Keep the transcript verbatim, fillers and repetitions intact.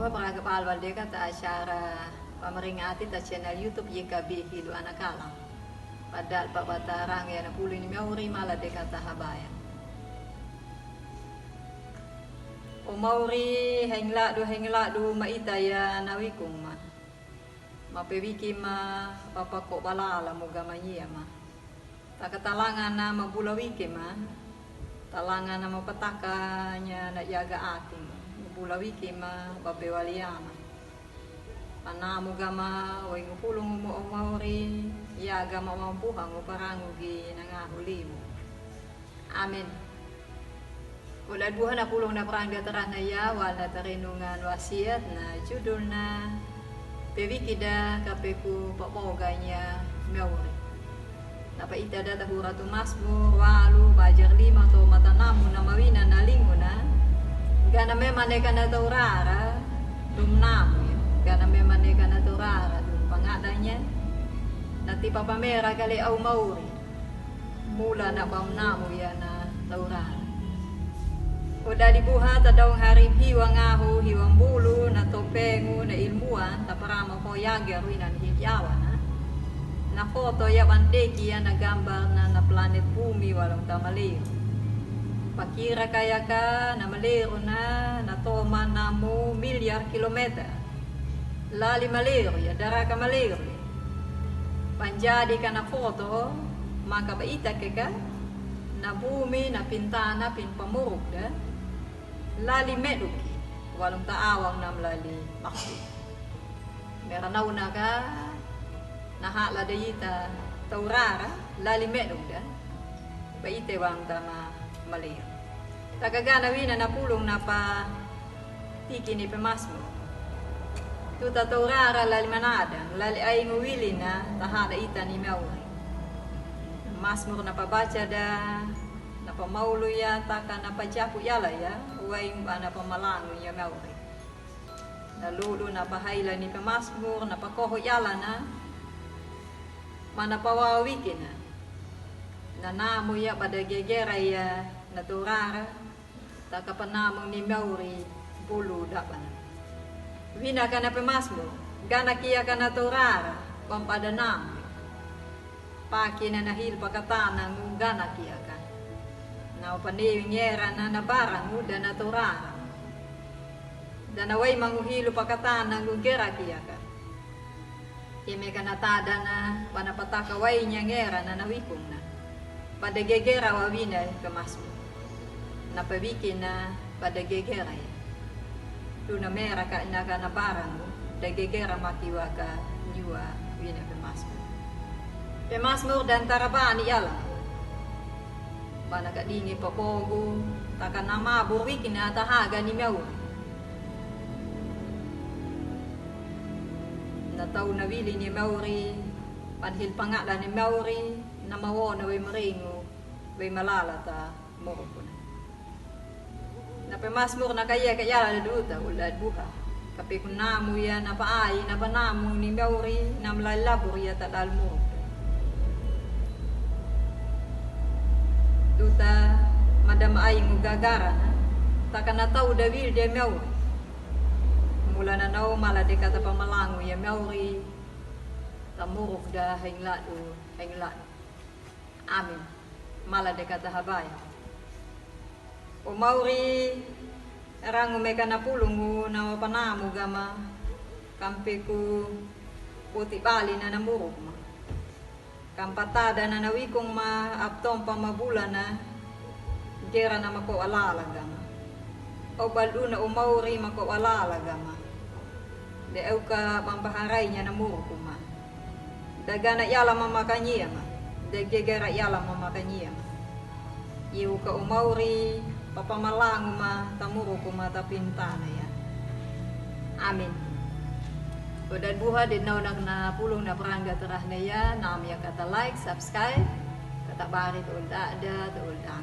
Paparaga palwal de kata acara pamaringati ta channel YouTube Y K B Hilo Anakala. Padal pa bata range ana pulu ni mauri mala de kata habaya. O mauri, hengladu hengladu ma ita ya na wikung ma. Ma pe wiki ma papa ko balala mo gama nyia ma. Taka talanga na ma bula wiki ma. Talanga na ma pataka nya na yaga ati ma. Ma bula wiki ma babe wali ama. Pana mo gama wai ngu pulung mo o mauri. Yaga ma wampuha ngu parangu gi na ngahu limu. Amin. Ulad buha na pulung na parangga tarahna ya wal na tarenungan wasiat na judulna pe wiki da kape ku paboga nya mauri. Na pa ita da tahura tu Masmur walu bajar lima to matanamu na mawina na linguna. Gana mema neka na taurara dum namu ya. Gana mema neka na taurara dum pangadanya. Na tipa pamera kale au mauri. Mula na bamnamu ya na taurara. Ko dadi buha tadaung hari hiwa ngahu hiwa mbulu na topengu na ilmuwan taparama ko yage ruina ni hidiawana. Na foto ya bandeki ya na gambar na na planet bumi walong ta maleru. Pakira kayaka na maleru na na toma namu miliar kilometer. Lali maleru ya daraka maleru ya. Panjadi ka na foto maka ba ita keka na bumi na pintana pin pamuruk da. Lali meduki walong ta awang nam lali makti. Mera nauna ka na hala da ita taurara lali meduk da. Ba ite wang ta ma maleru. Taka gana wina na pulung na pa tiki ni pemasmur. Tuta taurara lali manada lali aingu wili na taha da ita ni mauri. Masmur na pa baca da na pa maulu ya taka na pa japu yala ya. Waing ba na pa malangu ya mauri. Na lulu na pa haila ni pemasmur na pa koho yala na. Mana pa wawa wiki na. Na namu ya pada gegera ya na taurara. Taka pa namu ni mauri bulu daba na. Wina ka na pemasmur gana kia ka na taurara bam pada namu. Paki na na hil pakatana ngu gana kia ka. Na upa newi ngera na na bara ngu da na taurara. Da na wai mangu hilu pakatana ngu gera kia ka. Ime ka na tada na wana pataka wai nya ngera na na wikung na. Pada gegera wa wina pemasmur. Na pa wiki na pada gegera ya. Duna mera ka na ka na bara ngu da gegera maki wa ka nyua wina pemasmur. Pemasmur dan tarabani yala. Mana ka dingi papogu taka na mabur wiki na tahaga ni mauri. Na tau na wili ni mauri panhil pangada ni mauri na mawona wai maringu wai malala ta murukuna. Na pemasmur na kaya ka yala da duta ulad buha. Kape ku namu ya na pa ai na pa namu ni mauri na mlai labur ya ta dal muruk. Duta madam ai ngu gagara na taka na tau da wil de mauri. Mula na nau mala de kata pa malangu ya mauri. Ta muruk da hengladu hengladu. Amin. Mala de kata habaya. O mauri rangu meka na pulungu na wa pa namu gama. Kampe ku poti bali na na muruk ma. Kampa tada na na wikung ma aptompa ma bula na. Gera na mako alala gama. O baldu na o mauri mako alala gama. De euka bambaharai nya na muruk ma. Da gana yala ma makanyia ma. Da gegera yala ma makanyia ma. Iuka o mauri papa malangu ma ta muruk ma ta pintana ya. Amin. Ko dan buha de nau na pulung na parangga tarahna ya nam ya kata like subscribe. Kata bari ta ulda ada ta ulda.